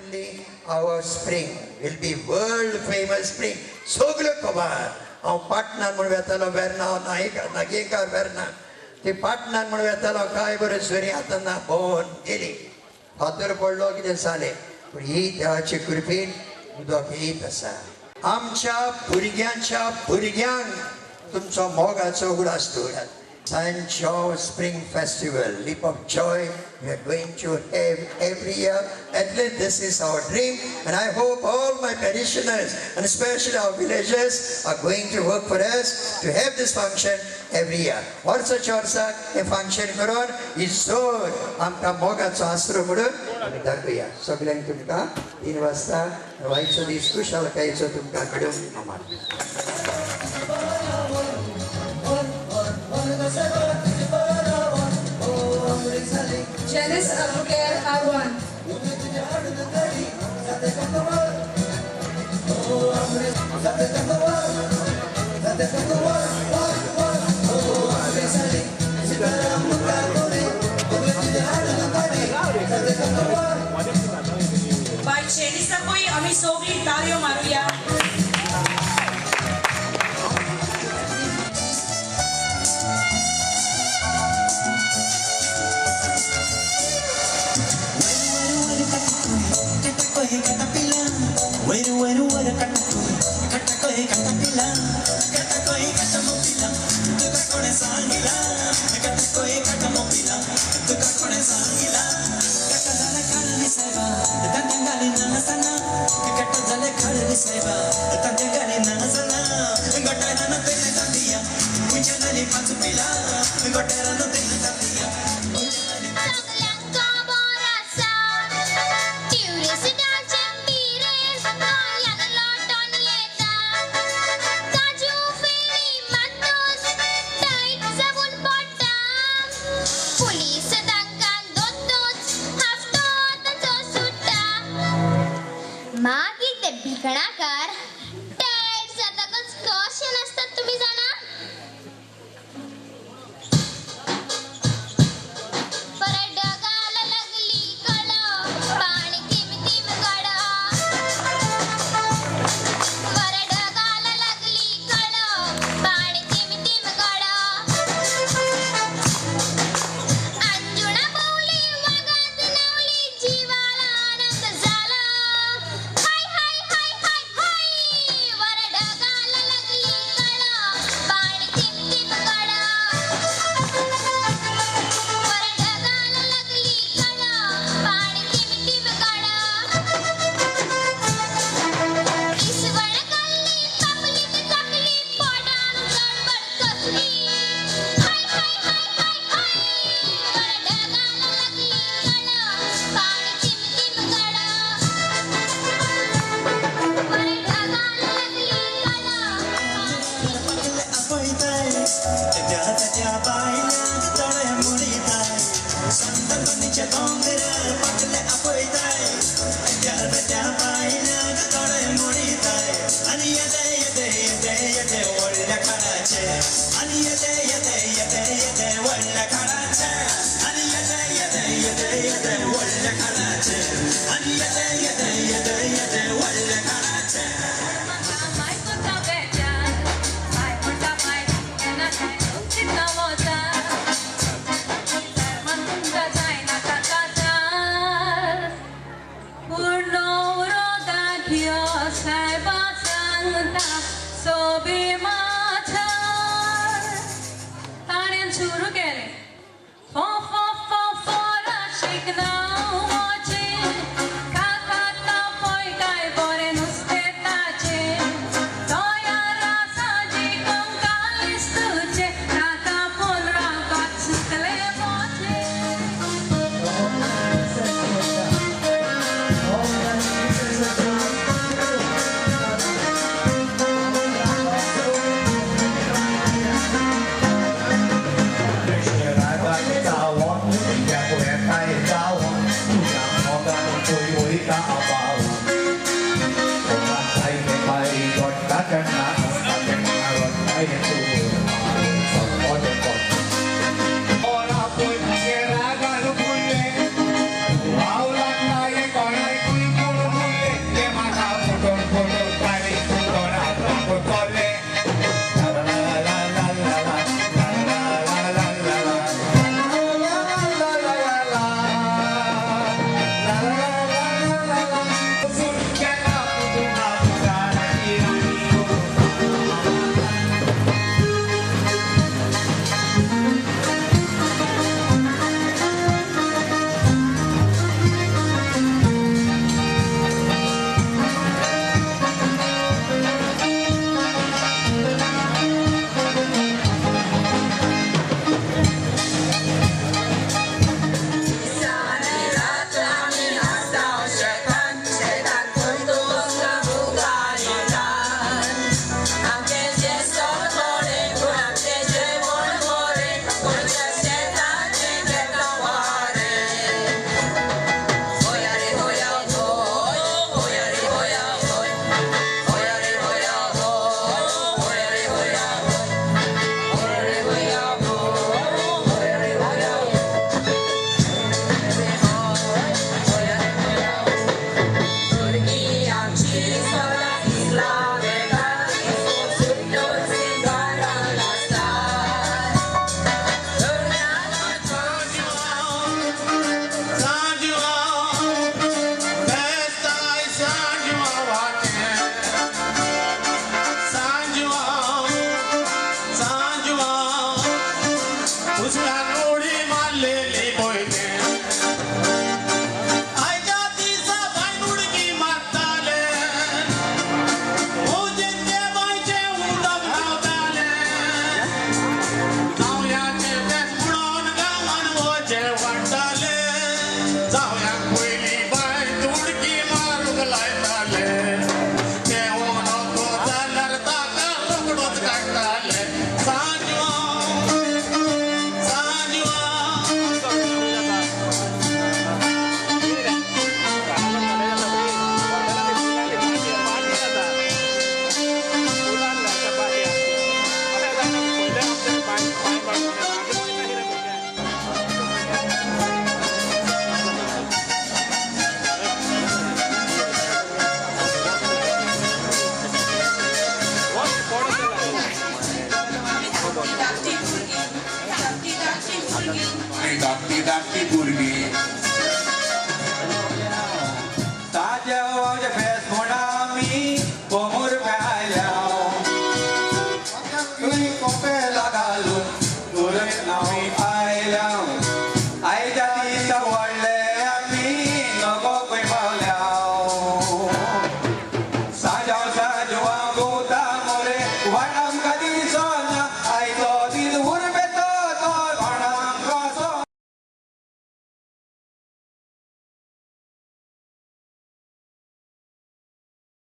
Only our spring will be world famous spring. सगळ्यो खबर हांव पाटणान म्हूण वेतालो वेर्ना, हांव नागेकार वेर्ना ती पाटणान म्हूण वेतालो, काय बरें सुरी आतां ना भोंवन गेली, फातर पडलो कितें जालें, पूण ही देवाचे कृपेन उदक येत आसा. आमच्या भुरग्यांच्या भुरग्यांक तुमचो मोगाचो उगडास दवरात. San Joe Spring Festival, Leap of Joy, we are going to have every year. At least this is our dream, and I hope all my parishioners and especially our villagers are going to work for us to have this function every year. वर्साच्या वर्साक हें function करून ही जोर आमकां मोगाचो आसरो म्हणून आमी दाखोवया. सगल्यांक तुमकां 3 वाजता वायचो दीस खुशालकायेचो तुमकां घडोवन हांव मागता. Janice Albuquerque R1. By Janice Apoy, आमी सगळीं ताळयो मारुया. Krishna Radha परबीं.